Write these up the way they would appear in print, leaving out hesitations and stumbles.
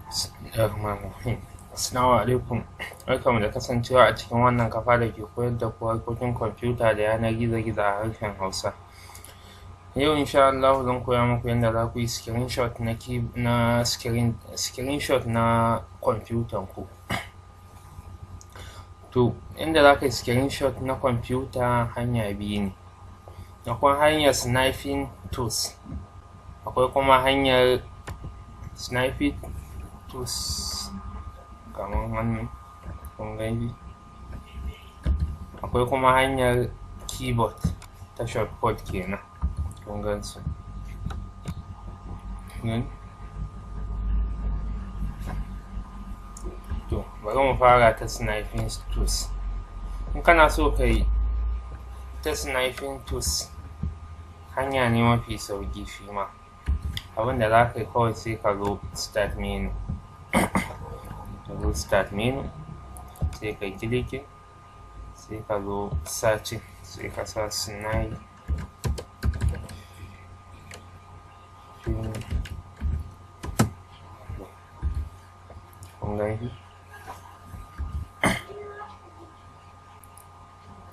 Bismillahirrahmanirrahim. Assalamu alaikum. Barkanmu da kasancewa a cikin wannan kafa da ke koyar da ku harkokin kwamfuta da yanar gizo-gizo a harshen Hausa. Yau insha Allahu zan koya muku yadda za ku yi screenshot na na screenshot na kwamfutan ku. To, inda za ka yi screenshot na kwamfuta hanya biyu ne. Akwai hanyar snipping tools, akwai kuma hanyar snipping tools kamar wannan, kun gan shi. Akwai kuma hanyar keyboard ta shortcut kenan, kun gan su. To, bari mu fara ta snipping tools. In kana so ka yi ta snipping tools, hanya ne mafi sauƙi shi ma. Abin da za ka yi kawai, sai ka zo start menu. Ka zo start menu, sai ka yi clicking, sai ka zo searching, sai ka sa snipping. Kun gan shi?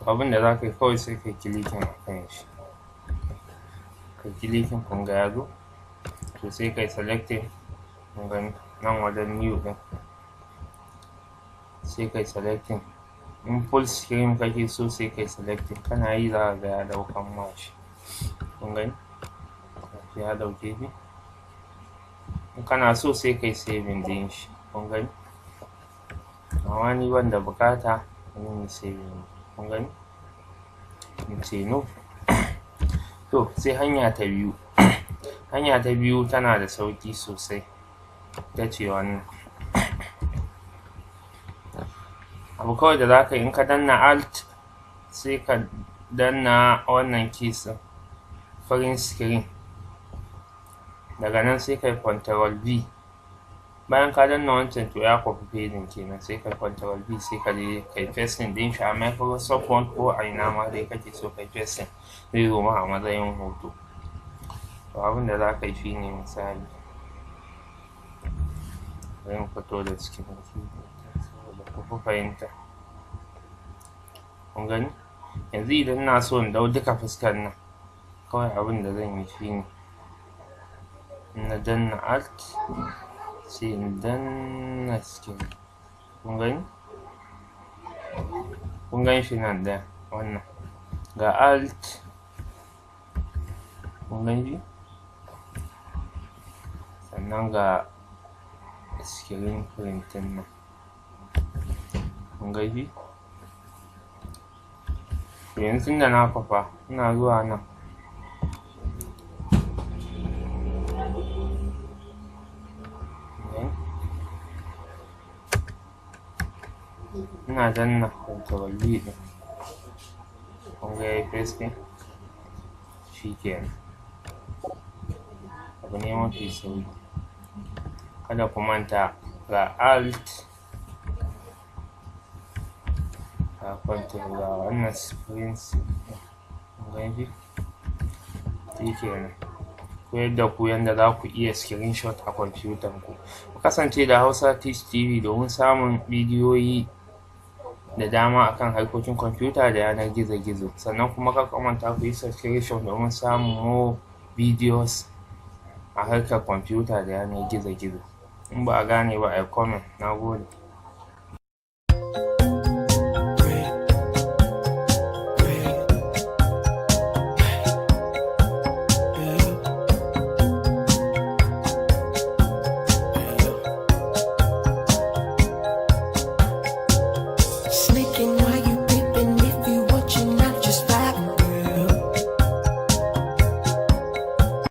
Abin da za ka yi kawai, sai ka yi clicking a kan shi. Ka yi clicking, kun ga ya zo. To, sai ka yi selecting, kun gani nan wajen new ɗin. Sai ka yi selecting. In full screen kake so, sai ka yi selecting, kana yi za ka ga ya ɗaukan ma shi. Kun gani? Ya ɗauke shi. In kana so, sai ka yi saving ɗin shi. Kun gani? Amma ni ban da buƙata, bari in yi saving. Kun gani? In ce no. To, sai hanya ta biyu. Hanya ta biyu tana da sauƙi sosai. Ita ce wannan. Abu kawai da za ka yi, in ka danna Alt, sai ka danna wannan keys ɗin, print screen. Daga nan sai ka yi Control V. Bayan ka danna wancan, to ya kwafi pejin kenan, sai ka yi Control V, sai ka je ka yi pasting ɗin shi a Microsoft Word ko a ina ma dai kake so ka yi pasting, zai zo ma a matsayin hoto. To, abin da za ka yi shi ne, misali, bari mu fito da cikin saboda ku fi fahimta. Kun gani? Yanzu idan ina so in ɗau duka fuskar nan, kawai abin da zan yi shi ne, in na danna Alt, sai in danna screen. Kun gani? Kun gan shi nan ɗaya wannan. Ga Alt, kun gan shi? Sannan ga screen print ɗin nan. Kun gan shi? To, yanzu tunda na kwafa, ina zuwa nan. Ina danna Control V ɗin. Kun ga yayi pasting? Shi kenan. Abu ne mafi sauƙi. Kada ku manta, ga Alt, ga Control, ga wannan print. Kun gan shi? Shi kenan. Koyar da ku yanda za ku iya screenshot a kwamfutan ku. Ku kasance da Hausa Tech TV domin samun bidiyoyi da dama akan harkokin kwamfuta da yanar gizo-gizo. Sannan kuma kar ku manta ku yi subscription domin samun more videos a harkar kwamfuta da yanar gizo-gizo. In ba a gane ba, a yi comment. Na gode.